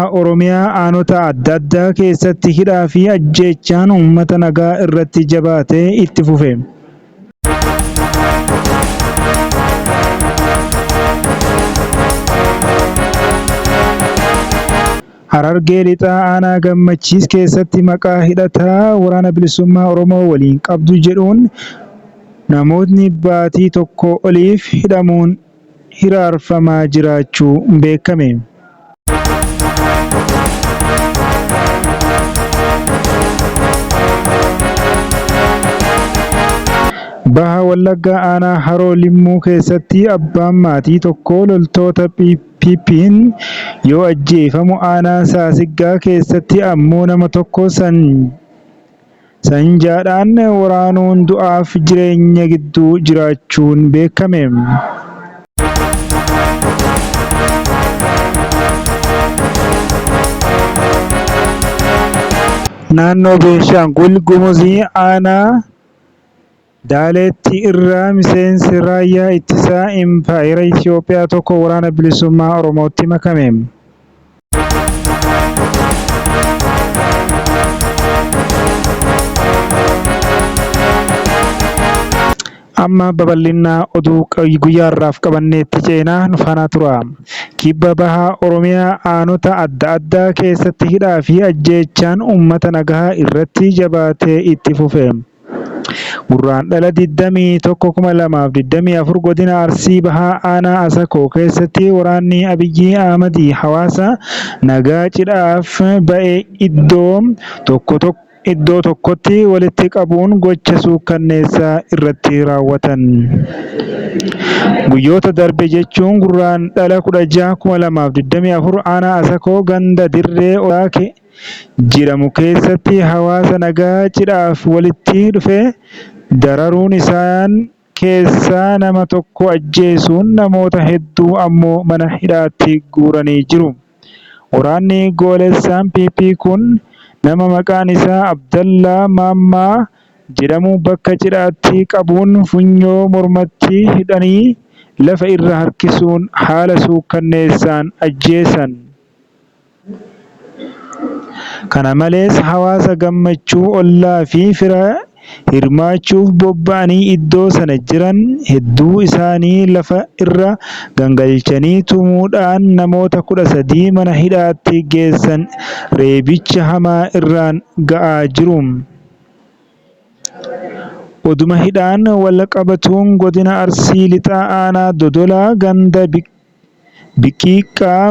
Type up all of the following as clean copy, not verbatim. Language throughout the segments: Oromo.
Oromiyaa aanota adda addaa keessatti hidhaa fi ajjeechaan uummata nagaa irratti jabaatee itti fufe. Harargee lixaa aanaa Gammachiis keessatti maqaa hidhata waraana bilisummaa Oromoo waliin qabdu jedhuun namootni baatii tokkoo oliif hidhamuun hiraarfamaa jiraachuun beekame. Baha Wallaggaa aanaa Haroo Limmuu keessatti abbaan maatii tokko loltoota PP'n yoo ajjeefamu, aanaa Saasiggaa keessatti ammoo nama tokko saanjaadhaan waraanuun du'aaf jireenya gidduu jiraachuun beekame. Naannoo Beenshaangul Gumuz aanaa Daaleetti irraa miseensi raayyaa ittisa impaayera Itiyoophiyaa tokko waraana bilisummaa Oromootti makame. Amma babal'ina oduu guyyaa har'aaf qabanneetti ceenaa nu faana tura. Kibba baha Oromiyaa aanota adda addaa keessatti hidhaa fi ajjeechaan uummata nagaa irratti jabaatee itti fufe. Gurraandhala 21,2024 godina Arsii Bahaa aanaa Asakoo keessatti waraanni Abiyyi Ahmad hawaasa nagaa cidhaaf ba'e iddoo tokkotti walitti qabuun gocha suukanneessaa irratti raawwatan. Guyyoota darbe jechuun gurraandhala 16,2024 aanaa Asakoo ganda Dirree Odaa jedhamu keessatti hawaasa nagaa cidhaaf walitti dhufe dararuun isaan keessaa nama tokko ajjeesuun namoota hedduu ammoo mana hidhaatti guuranii jiru. Waraanni goolessaan PP kun nama maqaan isaa Abdallaa Maammaa jedhamu bakka cidhaatti qabuun funyoo mormatti hidhanii lafa irra harkisuun haala suukanneessaan ajjeesan. Kana malees hawaasa gammachuu ollaa fi fira hirmaachuuf bobba'anii iddoo sana jiran hedduu isaanii lafa irra gangalchanii tumuudhaan namoota 13 mana hidhaatti geessanii reebicha hamaa irraan ga'aa jiru. Oduma hidhaan wal qabatuun godina Arsii lixaa aanaa Dodolaa ganda Biqiiqaa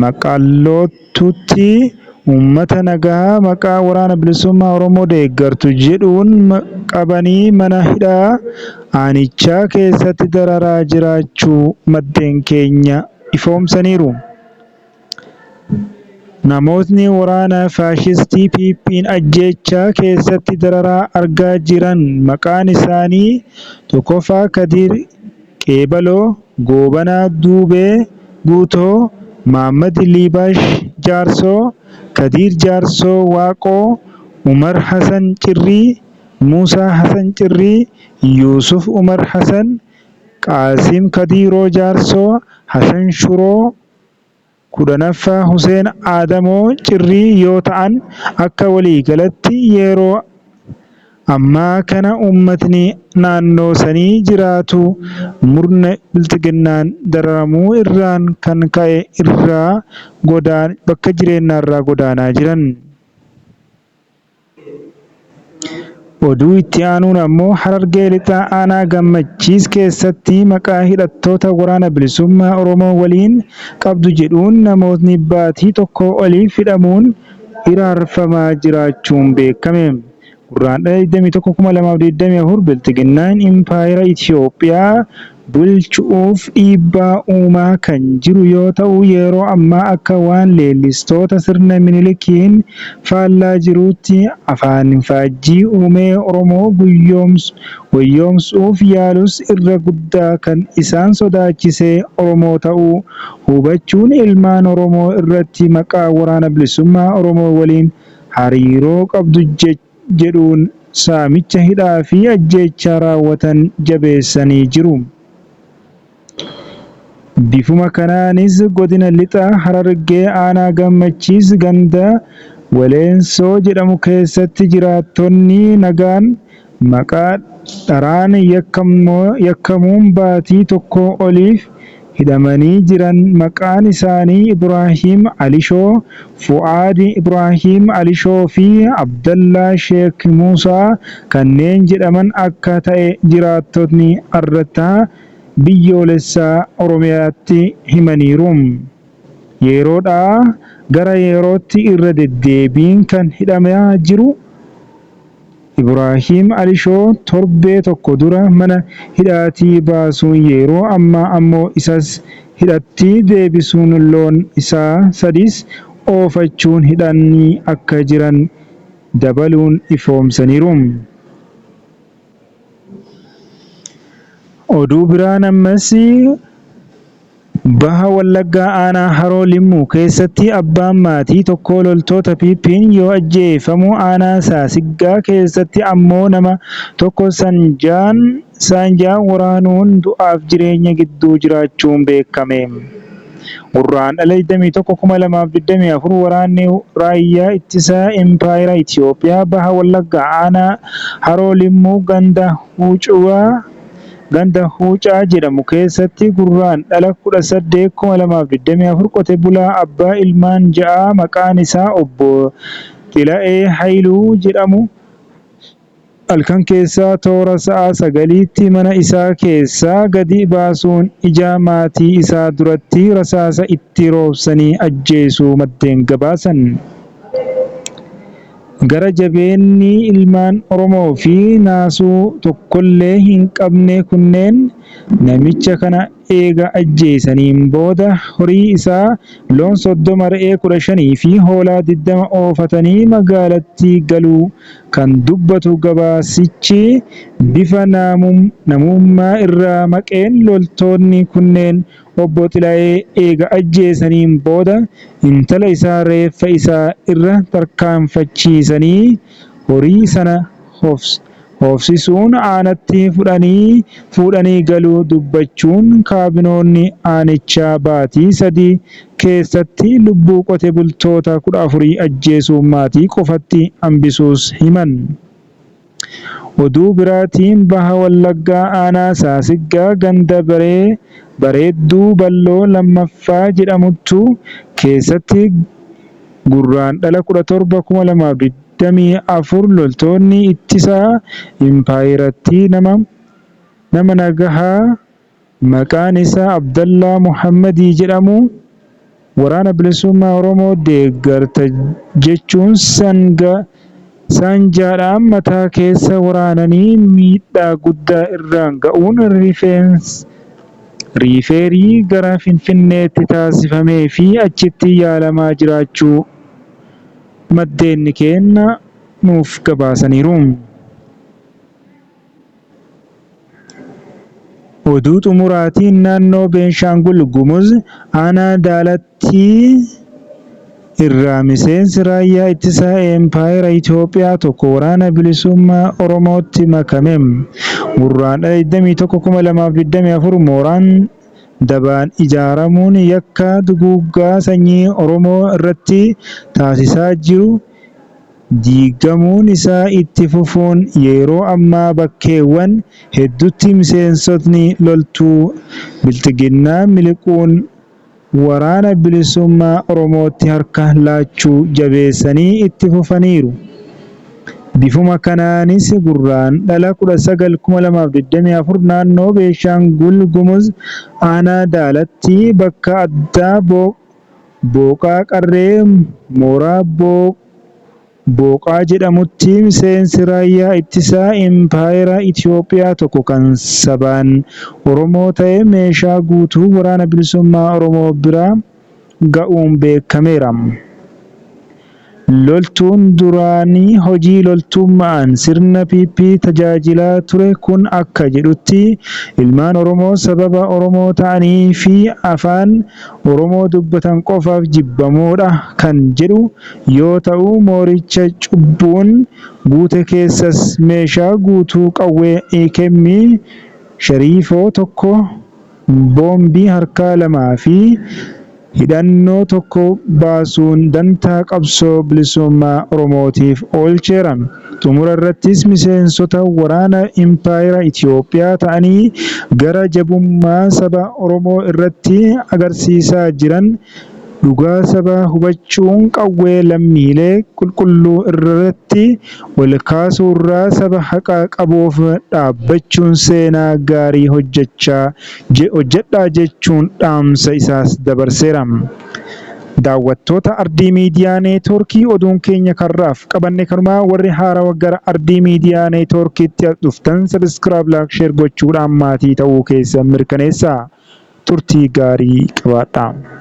Maqallootuutti uummata nagaa maqaa waraana bilisummaa Oromoo deeggartu jedhuun qabanii mana hidhaa aanichaa keessatti dararaa jiraachuu maddeen keenya ifoomsaniiru. Namootni waraana faashistii PP'n ajjeechaa keessatti dararaa argaa jiran maqaan isaanii 1ffaa Kadir Qeebaloo, Goobanaa Duubee Guutoo, Mahaammad Liibash Jaarsoo, Kadir Jaarsoo Waaqoo, Umar Hassan Cirrii, Muusaa Hassan Cirrii, Yuusuf Umar Hassan, Qaasim Kadiiroo Jaarsoo, Hassan Shuroo 10ffaa Huseen Adamoo Cirrii yoo ta'an, akka waliigalaatti yeroo ammaa kana uummatni naannoo sanii jiraatu murna bilxiginnaan dararamuu irraan kan ka'e bakka jireenyaarraa godaanaa jiran. Oduu itti aanuun ammoo Harargee lixaa aanaa Gammachiis keessatti maqaa hidhattoota waraana bilisummaa Oromoo waliin qabdu jedhuun namootni baatii tokkoo oliif hidhamuun hiraarfamaa jiraachuun beekame. Gurraandhala 21,2024 Bilxiginnaan Impaayera Itiyoophiyaa bulchuuf dhiibbaa uumaa kan jiru yoo ta'u, yeroo ammaa akka waan leellistoota sirna Minilikiin faallaa jiruutti afaanfaajjii uumee Oromoo gowwoomsuuf yaalus irra guddaa kan isaan sodaachise Oromoo ta'uu hubachuun ilmaan Oromoo irratti maqaa waraana bilisummaa Oromoo waliin hariiroo qabdu jedhuun saamicha hidhaa fi ajjeechaa raawwatan jabeessanii jiru. Bifuma kanaanis godina lixa Harargee aanaa Gammachiis ganda Weleensoo jedhamu keessatti jiraattonni nagaan maqaa dharaan yakkamuun baatii tokkoo oliif hidhamanii jiran maqaan isaanii Ibraahim Alishoo, Fu'aad Ibraahim Alishoo fi Abdallaa Sheek Muusaa kanneen jedhaman akka ta'e jiraattotni Arraata Biyyoolessa Oromiyaatti himaniiru. Yeroodhaa gara yerootti irra deddeebiin kan hidhamaa jiru Ibraahim Alishoo torbee tokko dura mana hidhaatii baasuun yeroo ammaa ammoo isas hidhaatti deebisuun loon isaa sadiis oofachuun hidhanii akka jiran dabaluun ifoomsaniiru. Oduu biraan ammas baha Wallaggaa aanaa Haroo Limmuu keessatti abbaan maatii tokko loltoota PP'n yoo ajjeefamu, aanaa Saasiggaa keessatti ammoo nama tokko saanjaan waraanuun du'aaf jireenya gidduu jiraachuun beekame. Gurraandhala 21, 2024 waraanni raayyaa ittisa impaayera Itiyoophiyaa baha Wallaggaa aanaa Haroo Limmuu ganda Huucaa jedhamu keessatti Gurraandhala 18, 2024 qote bulaa abbaa ilmaan 6 maqaan isaa obbo Xilaa'ee Hayiluu jedhamu halkan keessaa toora sa'a 9tti mana isaa keessaa gadi baasuun ija maatii isaa duratti rasaasa itti roobsanii ajjeesuu maddeen gabaasan. Gara jabeenni ilmaan Oromoo fi naasuu tokkollee hin qabne kunneen namicha kana erga ajjeesaniin booda horii isaa loon 30, re'ee 15 fi hoolaa 20 oofatanii magaalatti galuu kan dubbatu gabaasichi, bifa namummaa irraa maqeen loltoonni kunneen obbo Xilaayee erga ajjeesaniin booda intala isaa reeffa isaa irra tarkaanfachiisanii horii sana hoofsisuun aanaatti fuudhanii galuu dubbachuun kaabinoonni aanichaa baatii sadii keessatti lubbuu qote bultoota 14 ajjeesuun maatii qofaatti hambisuus himan. Oduu biraatiin baha Wallaggaa aanaa Saasiggaa ganda Bareedduu Balloo Lammaffaa jedhamtu keessatti Gurraandhala 17, 2024 loltoonni ittisa impaayerattii nama nagahaa maqaan isaa Abdallaa Mohaammed jedhamu waraana bilisummaa Oromoo deeggarta jechuun saanjaadhaan mataa keessa waraananii miidhaa guddaa irraan ga'uun riiferii gara Finfinneetti taasifamee fi achitti yaalamaa jiraachuu maddeen keenya nuuf gabaasaniiru. Oduu xumuraatiin naannoo Beenshaangul Gumuz aanaa Daalattii irraa miseensi raayyaa ittisa impaayera Itiyoophiyaa tokko waraana bilisummaa Oromootti makame. Gurraandhala 21, 2024 mooraan dabaan ijaaramuun yakka duguuggaa sanyii Oromoo irratti taasisaa jiru diigamuun isaa itti fufuun yeroo ammaa bakkeewwan hedduutti miseensotni loltuu bilxiginnaa miliquun waraana bilisummaa Oromootti harka laachuu jabeessanii itti fufaniiru. Bifuma kanaanis Gurraandhala 19, 2024 naannoo Beenshaangul Gumuz aanaa Daalattii bakka addaa Booqaa Qarree mooraa Booqaa jedhamutti miseensi raayyaa ittisa impaayera Itiyoophiyaa tokko kan sabaan Oromoo ta'e meeshaa guutuu waraana bilisummaa Oromoo bira ga'uun beekameera. Loltuun duraan hojii loltummaan sirna PP tajaajilaa ture kun akka jedhutti, ilmaan Oromoo sababa Oromoo ta'anii fi afaan Oromoo dubbatan qofaaf jibbamoodha kan jedhu yoo ta'u, mooricha cubbuun guute keessaas meeshaa guutuu qawwee akm shariifoo tokko boombii harkaa 2 fi hidhannoo 1 baasuun dantaa qabsoo bilisummaa Oromootiif oolcheera. Xumura irrattis miseensota waraana Impaayera Itiyoophiyaa ta'anii gara jabummaa saba Oromoo irratti agarsiisaa jiran dhugaa sabaa hubachuun qawwee lammiilee qulqulluu irratti ol kaasuurra saba haqa qabuuf dhaabbachuun seenaa gaarii hojjedhaa jechuun dhaamsa isaas dabarseera. Daawwattoota Ardii Miidiyaa Neetwoorkii, oduun keenya karraaf qabanne kanumaa. Warri haarawa gara Ardii Miidiyaa Neetwoorkiitti as dhuftan subscribe, like, share gochuudhaan maatii ta'uu keessan mirkaneessaa. Turtii gaarii qabaadhaa.